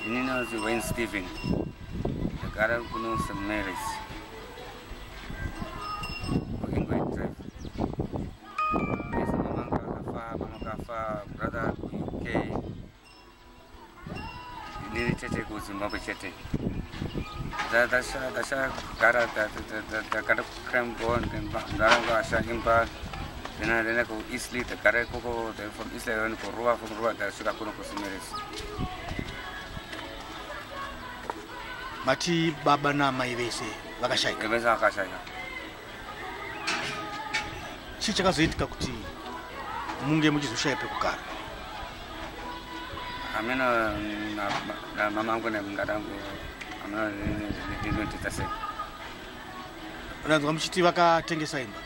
Ini ndinonzi Wayne Steven, ndagara kuno St Mary's kuIngwe Drive. Pese mama angu akafa, mama akafa, brother kuUK, inini chete kuZimbabwe chete. Ndashagara ndagara kuCranborne, mdara asha imba, then ndaenda kuEastlea, ndagara ikoko, then from Eastlea ndaenda kuRuwa, from Ruwa ndasvika kuno kuSt Mary's. Mati baba naamai vese vakashaika? Vese vakashaika. Chii chakazoitika kuti munge muchizoshaya pekugara? Ameno mama angu nemungata angu ameno ndinoita sei. Ndanzwa muchiti vakatengesa imba.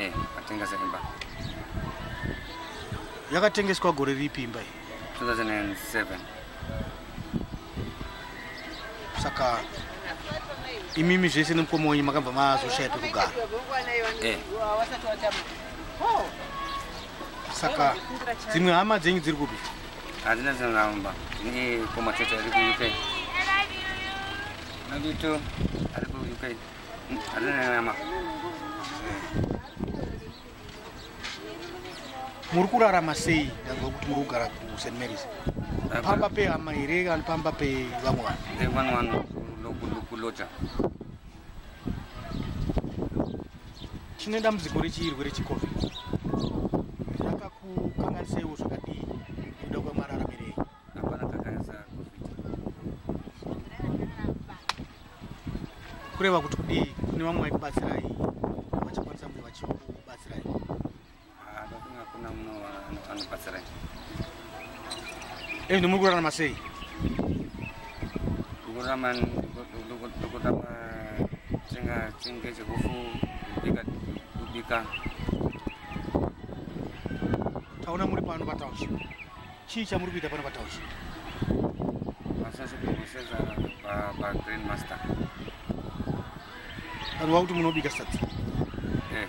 Eh, vakatengesa imba. Yakatengeswa gore ripi imba iyi? 2007. Saka imimi zvese nemukoma wenyu makabva mazoshaya pekugara? Eh. Saka dzimwe hama dzenyu dziri kupi? Hadzina dzimwe hama. Ndine mukoma chete ari kuUK. Nabito ari kuUK. Hadzina hama. Muri kurarama sei? Ndanzwa kuti muri kugara kuSt Mary's. Pamba pehama here kana pamba pevamwe vanhu? Vamwe vanhu kuloja. Tine dambudziko rechirwere cheCovid. Rakakukanganisaiwo zvakadii nekuda kwemararamiro enyu? Hapana kakanganisa COVID. Kureva kuti kudii kune vamwe vaikubatsirai vachakwanisa kunge vachikubatsirai? Hakuna munhu anobatsirai. Ezvino muri kurarama sei? Kurarama ndokutama tenga chenge chekufu kubika. Taona muri pano patownship. Chii chamuri kuita pano patownship? Masasikusenza paGreen Master. Vanhu vakuti munobika sadza. Eh.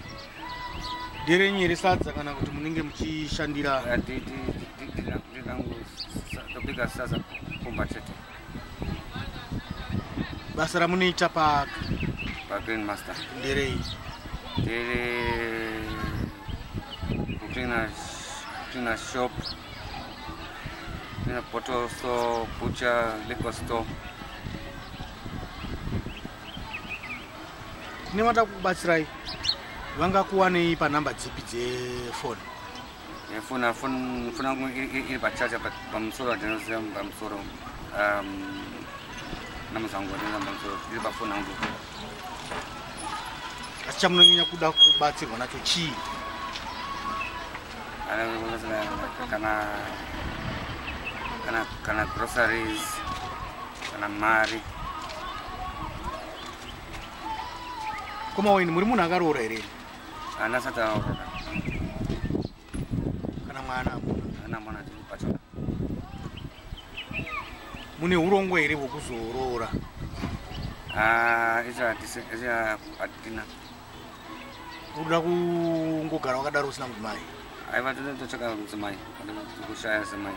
Nderenyu here sadza kana kuti munenge muchishandira? Ndobika sadza kumba chete. Basa ramunoita pa paGreen Master nderei? Ndere kucleana shop, cleana bottle store, butcher, liquor store. Kune vanoda kukubatsirai vangakuwanei panhamba dzipi dzefoni? Foni foni yangu iri pachaja pamusoro, ndinoziva pamusoro namba dzangu ndinoziva pamusoro iri pafoni yangu. Asi chamunonyanya kuda kubatsirwa nacho chii? Kana groceries, kana mari. Koma Wayne, muri munhu akaroora here? Handina sati aroora. Kana mwana hamuna? Kana mwana tiri bachelor. Mune urongwa here hwekuzoroora? Icho hatina. Unoda kungogara wakadaro usina mudzimai? Aiwa, totsvaka mudzimai, kushaya mudzimai.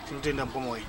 Tinotenda mukoma Wayne.